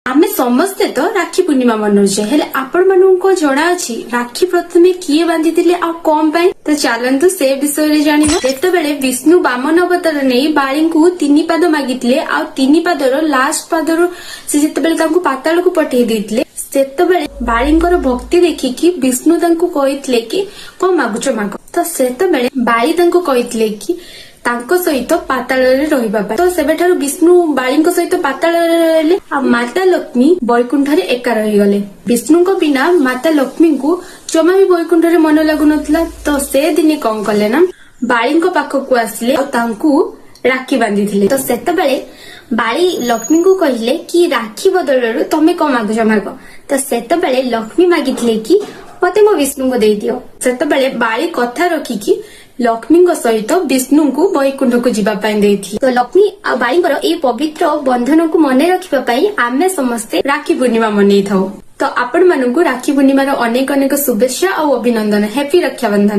ଆମେ ସମସ୍ତେ ତ ରାକ୍ଷୀ ପୂର୍ଣ୍ଣିମା ମନଉଛେ, ହେଲେ ଆପଣ ମାନଙ୍କୁ କଣ ଜଣା ଅଛି ରାକ୍ଷୀ ପ୍ରଥମେ କିଏ ବାନ୍ଧିଥିଲେ ଆଉ କଣ ପାଇଁ? ତ ଚାଲନ୍ତୁ, ସେ ବିଷୟରେ ଜାଣିବା। ଯେତେବେଳେ ବିଷ୍ଣୁ ବାମନ ଅବତାର ନେଇ ବାଳିଙ୍କୁ ତିନି ପାଦ ମାଗିଥିଲେ ଆଉ ତିନି ପାଦର ଲାଷ୍ଟ ପାଦରୁ ସେ ଯେତେବେଳେ ତାଙ୍କୁ ପାତାଳକୁ ପଠେଇ ଦେଇଥିଲେ, ସେତେବେଳେ ବାଳିଙ୍କର ଭକ୍ତି ଦେଖିକି ବିଷ୍ଣୁ ତାଙ୍କୁ କହିଥିଲେ କି କଣ ମାଗୁଛ ମାଗ। ତ ସେତେବେଳେ ବାଳି ତାଙ୍କୁ କହିଥିଲେ କି ତାଙ୍କ ସହିତ ପାତାଳରେ ରହିବା ପାଇଁ। ତ ସେବେଠାରୁ ବିଷ୍ଣୁ ବାଳିଙ୍କ ସହିତ ପାତାଳରେ ରହିଲେ ଆଉ ମାତା ଲକ୍ଷ୍ମୀ ବୈକୁଣ୍ଠରେ ଏକା ରହିଗଲେ। ବିଷ୍ଣୁଙ୍କ ବିନା ମାତା ଲକ୍ଷ୍ମୀଙ୍କୁ ଜମା ବି ବୈକୁଣ୍ଠରେ ମନ ଲାଗୁନଥିଲା। ତ ସେ ଦିନେ କଣ କଲେ ନା, ବାଳିଙ୍କ ପାଖକୁ ଆସିଲେ ଆଉ ତାଙ୍କୁ ରାକ୍ଷୀ ବାନ୍ଧିଥିଲେ। ତ ସେତେବେଳେ ବାଳି ଲକ୍ଷ୍ମୀଙ୍କୁ କହିଲେ କି ରାକ୍ଷୀ ବଦଳରୁ ତମେ କଣ ମାଗୁଛ ମାଗ। ତ ସେତେବେଳେ ଲକ୍ଷ୍ମୀ ମାଗିଥିଲେ କି ମତେ ମୋ ବିଷ୍ଣୁଙ୍କୁ ଦେଇଦିଅ। ସେତେବେଳେ ବାଳି କଥା ରଖିକି ଲକ୍ଷ୍ମୀଙ୍କ ସହିତ ବିଷ୍ଣୁଙ୍କୁ ବୈକୁଣ୍ଠକୁ ଯିବା ପାଇଁ ଦେଇଥିଲେ। ତ ଲକ୍ଷ୍ମୀ ଆଉ ବାଳିଙ୍କର ଏଇ ପବିତ୍ର ବନ୍ଧନକୁ ମନେ ରଖିବା ପାଇଁ ଆମେ ସମସ୍ତେ ରାକ୍ଷୀ ପୂର୍ଣ୍ଣିମା ମନେଇଥାଉ। ତ ଆପଣ ମାନଙ୍କୁ ରାକ୍ଷୀ ପୂର୍ଣ୍ଣିମାର ଅନେକ ଅନେକ ଶୁଭେଚ୍ଛା ଆଉ ଅଭିନନ୍ଦନ। ହ୍ୟାପି ରକ୍ଷାବନ୍ଧନ।